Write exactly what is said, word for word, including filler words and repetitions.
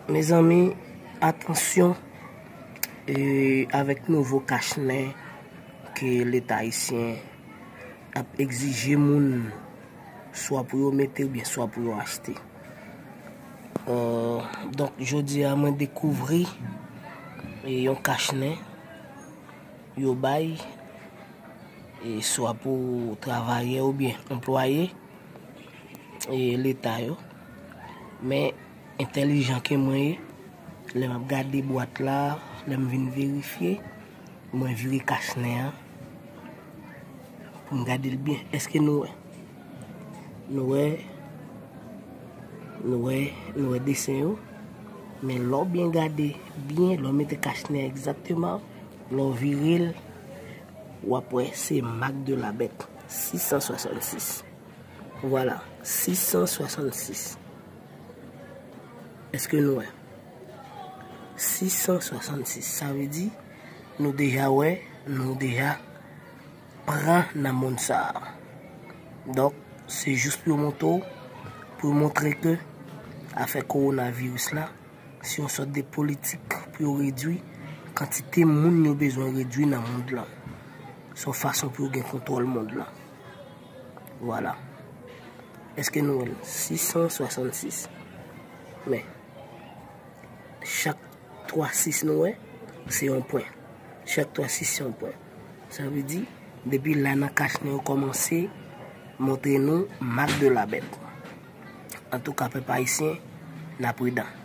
Mezanmi, atansyon, e, avèk nouvo kach nen ke Leta ayisyen ap egzije moun, swa pou yo mete oubyen swa pou yo achte. Euh, donk, jodi a, mwen dekouvri, e, yon kach nen yo bay, e, swa pou travayè oubyen anplwaye, e, Leta yo. Men, entèlijan ke mwen ye, lè m ap gade bwat la, lè m vin verifye, mwen vire kach nen an pou m gade l byen. Èske nou wè? Nou wè, nou wè, nou wè desen yo. Men lè w byen gade byen, lè w mete kach nen an egzakteman, lè w vire l, w ap wè se marque de la bête, sis san swasannsis. Vwala, sis san swasannsis. Èske nou wè? Sis san swasannsis. Sa vle di, nou deja wè, nou deja pran nan mond sa a. Donk, se jis pou yo montre w, pou yo montre ke afè kowonaviris la, se yon sòt de politik pou yo redwi kantite moun yo bezwen redwi nan mond lan. Se yon fason pou yo gen kontwòl mond lan. Vwala. Èske nou wè l? Sis san swasannsis. Men, chak twa sis nou wè, se yon pwen. Chak twa sis se yon pwen. Sa vle di, depi la nan kach nen yo kòmanse montre nou marque de la bête. Antouka, pèp ayisyen, n a pridan.